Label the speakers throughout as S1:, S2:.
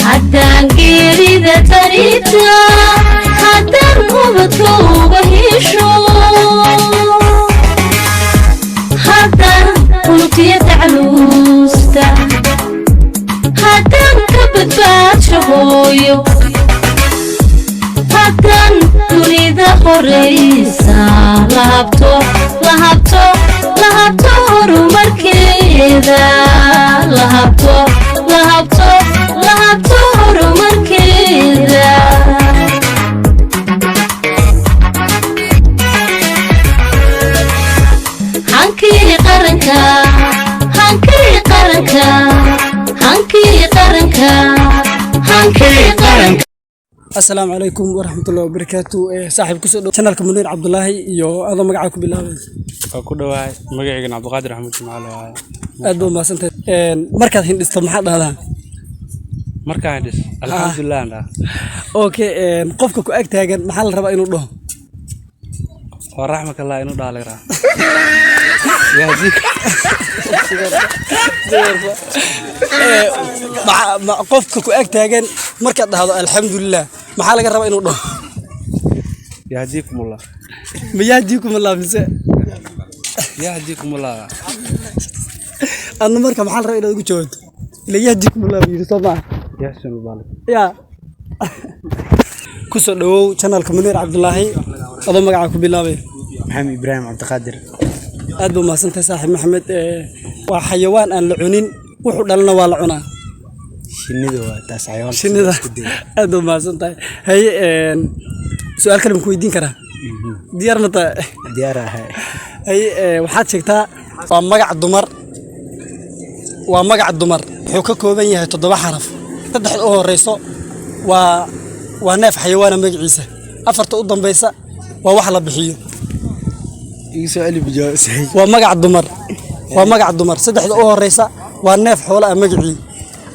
S1: Haddaan geerida tarita, haddaan ubadka uga hesho, haddaan unugtiya tacluusta, haddaan ka badbaadsho hooyo, haddaan dunida horaysa lahabto, lahabto, lahabto horumarkeeda, lahabto, lahabto, lahabto horumarkeeda. Hankii qaranka, hankii qaranka, hankii qaranka, hankii qaranka.
S2: Asalaamu calaykum waraxmatullahi wabarakaatu. Saaxiib, kusoo dhow channelka Muniir Cabdulaahi iyo adoo magacaa ku bilaabay.
S3: Waa ku dhawahay, magaceygana Cabdiqaadir Axmed Jimcaale waaye.
S2: Aad baa umahadsantahay. Markaad hindhisto maxaa dhahdaa?
S3: Markaan dhis, alxamdulilah aan dhaha.
S2: Okay, qofka ku ag taagan maxaa la rabaa inuu dhaho?
S3: Waa raxmakallah inuu dhaha laga rabaa. Yahdiik.
S2: Qofka ku ag taagan markaad dhahdo alxamdulilah, maxaa laga rabaa inuu dhaho?
S3: Yahdiikumullah.
S2: Ma yahdiikumullah mise?
S3: Yahdiikumullah.
S2: Adna marka maxaa la rabaa inaad ugu jawaabto? Ila yahdiikumullah buu yidhi, soo maaha?
S3: Yaxsanu baalik.
S2: Ya, kusoo dhawow channelka Muniir Cabdulaahi adoo magacaa ku bilaabay.
S4: Maxamed Ibraahim Cabdiqaadir.
S2: Aad baa umahadsantahay, saaxiib Maxamed. Waa xayawaan aan la cunin, wuxuu dhalana waa la cunaa.
S4: Shinnida waa taas xayawaanka.
S2: Shinnida.
S4: Isku day.
S2: Aad baa umahadsan tahay. Haye, su-aal kale ma ku weydiin karaa? Diyaar ma tahay?
S4: Diyaar ahay.
S2: Haye, waxaad sheegtaa, waa magac dumar, waa magac dumar, wuxuu ka kooban yahay toddoba xaraf. Saddexda u horeyso waa neef xayawaana magaciisa, afarta u dambaysa waa wax la bixiyo.
S4: Igu soo celi bijawaab.
S2: Waa magac dumar, waa magac dumar. Saddexda u horeysa waa neef xoola ah magacii,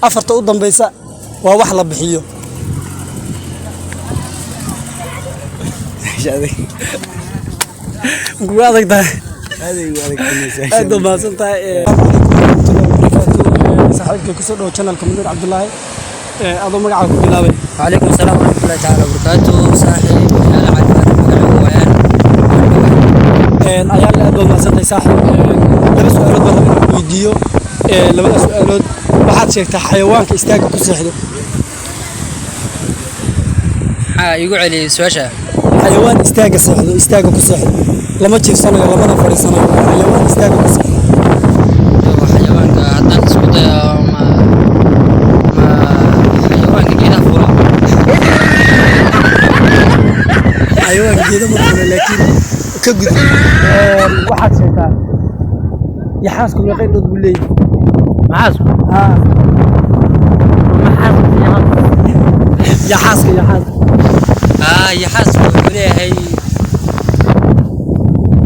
S2: afarta u dambaysa waa wax la bixiyo. Kugu adag tahay. Aad baad mahadsan tahay. Saaxiibkay, kusoo dhow channelka Muniir Cabdulaahi adoo magacaa ku bilaabay.
S5: وعليكم السلام ورحمة الله تعالى وبركاته. صاحب أنا عاد ويان.
S2: Ayaale, aad baad mahadsan tahay, saaxiib. Laba su-aalood baan rabaa inaan ku weydiiyo. Labada su-aalood, waxaad sheegtaa xayawaanka istaaga ku seexdo.
S5: Maxaa igu celiyay su-aasha?
S2: Xayawaan istaaga seexdo, istaaga ku seexdo, lama jiifsanayo lamana fadhiisanayo, waa xayawaan istaaga ku seexdo.
S5: Xayawaanka haddaan isku dayo, ma xayawaanka geedaha fuula?
S2: Xayawaanka geeda ma fuula, laakiin ka gudub. Waxaad sheegtaa, yaxaasku meeqa indhood buu leeyahay?
S5: Maxaasku?
S2: Haa.
S5: Maxaasku?
S2: Yaxaaska, yaxaaska.
S5: Aa, yaxaasku wuxuu leeyahay,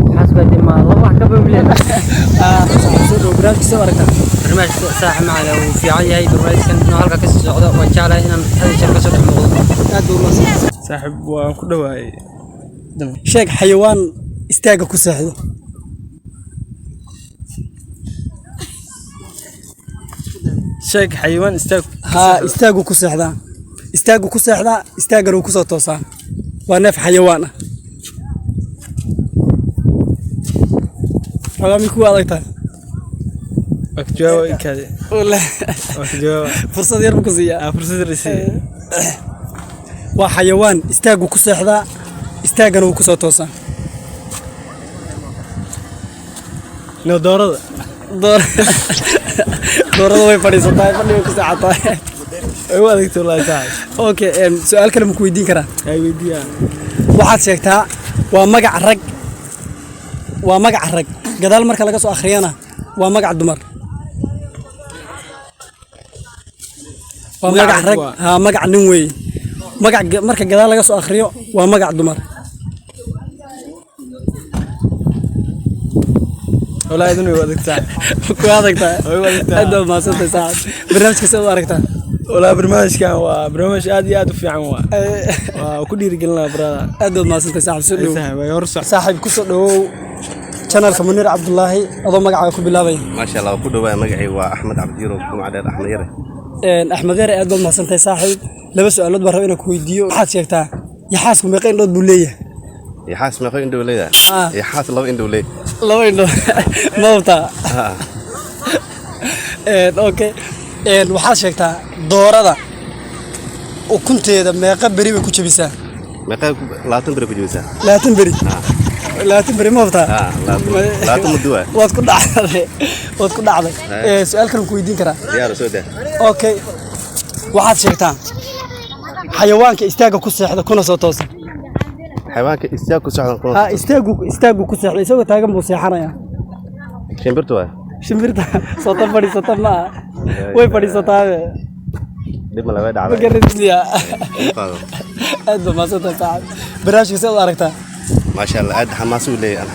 S5: yaxaasku hadii ma laba wax ka badan leeyahay.
S2: Soo dhow barnaamijka, soo aragtaa?
S5: Barnaamijka saaxib macala wuu fiican yahay. Barnaamijkan inuu halka kasii socdo waan jeclahay, inaan had iyo jeer kasoo dhex muuqdo.
S2: Aad buu umahadsan.
S3: Saaxiib, waan ku dhawahay.
S2: Sheeg xayawaan istaaga ku seexdo.
S3: Sheeg xayawaan istaag.
S2: Haa, istaagu ku seexdaa, istaagu ku seexdaa, istaagana wuu kusoo toosaa, waa neef xayawaan ah. Xogaa mi kuwa adag tahay?
S3: Waa ka jawaaba inkaadi.
S2: Wallahi.
S3: Waa ka jawaaba.
S2: Fursad yar ma ku siiyaa?
S3: Aa, fursad risi.
S2: Waa xayawaan istaagu ku seexdaa, istaagana wuu kusoo toosaa.
S3: No, doorada.
S2: Doorada way fadhiisataa, fadhiga ku seexataa.
S3: Way u adagtay wallahi, saaxiib.
S2: Okay, su-aal kale ma ku weydiin karaa?
S3: Ay, weydiiyaa.
S2: Waxaad sheegtaa, waa magac rag, waa magac rag, gadaal marka laga soo akhriyana waa magac dumar. Waa
S3: Magac
S2: magac
S3: rag
S2: rag.
S3: waa.
S2: Haa, magac nin weeye. Magac marka gadaal laga soo akhriyo waa magac dumar.
S3: Wallahi idin way u adagtaa.
S2: Ku adagtaa.
S3: Way u adagtaa.
S2: Aad baad mahadsantahay, saaxiib. Barnaamijka see u aragtaa?
S3: Wallahi barnaamijkan waa barnaamij aad iyo aad u fiican, waa ku dhiirigelinaa brother.
S2: Aad baad mahadsantahay, saaxiib. Soo dhow.
S3: Saaxiib, way hor soc.
S2: Saaxiib, kusoo dhawow channelka Muniir Cabdulaahi adoo magacaaga ku bilaabaya.
S6: Maasha Allah, ku dhawaay. Magacay waa Axmed Cabdiiro Jumcadheer, Axmed Yare.
S2: Axmed Yare, aad baad mahadsantahay saaxiib. Laba su-aalood baan rabaa inaan ku weydiiyo. Waxaad sheegtaa, yaxaasku meeqa indhood buu leeyahay?
S6: Yaxaas meeqa indhow leeyahay?
S2: Ah.
S6: Yaxaas laba indhow leeyahay.
S2: Laba indhood ma hubtaa? Okay. Waxaad sheegtaa, doorada ukunteeda meeqa beri bay ku jabisaa?
S6: Meeqa? 20 beri ku jabisaa.
S2: 20 beri? 20 beri ma hubtaa?
S6: Ah, 20 muddo waay.
S2: Waad ku dhacday, waad ku dhacday. Su-aal kale ku weydiin karaa?
S6: Diyaar, soo daa.
S2: Okay, waxaad sheegtaa xayawaanka istaagga ku seexda kuna soo toosa.
S6: Xayawaanka istaag ku socdan kuna?
S2: Ha, istaaggu ku seexda, isagoo taagan buu seexanayaa.
S6: Shimbirtu waay.
S2: Shimbirta soota fadhiisata ma aha, way fadhiisataabe.
S6: Dhib ma way
S2: Ma
S6: dhacday.
S2: garanaysiya.
S6: Qaado.
S2: Aad baa mahadsantahay saaxiib. Barnaamijka see u aragtaa?
S6: Maasha Allah, aad xamaas u leeyahay.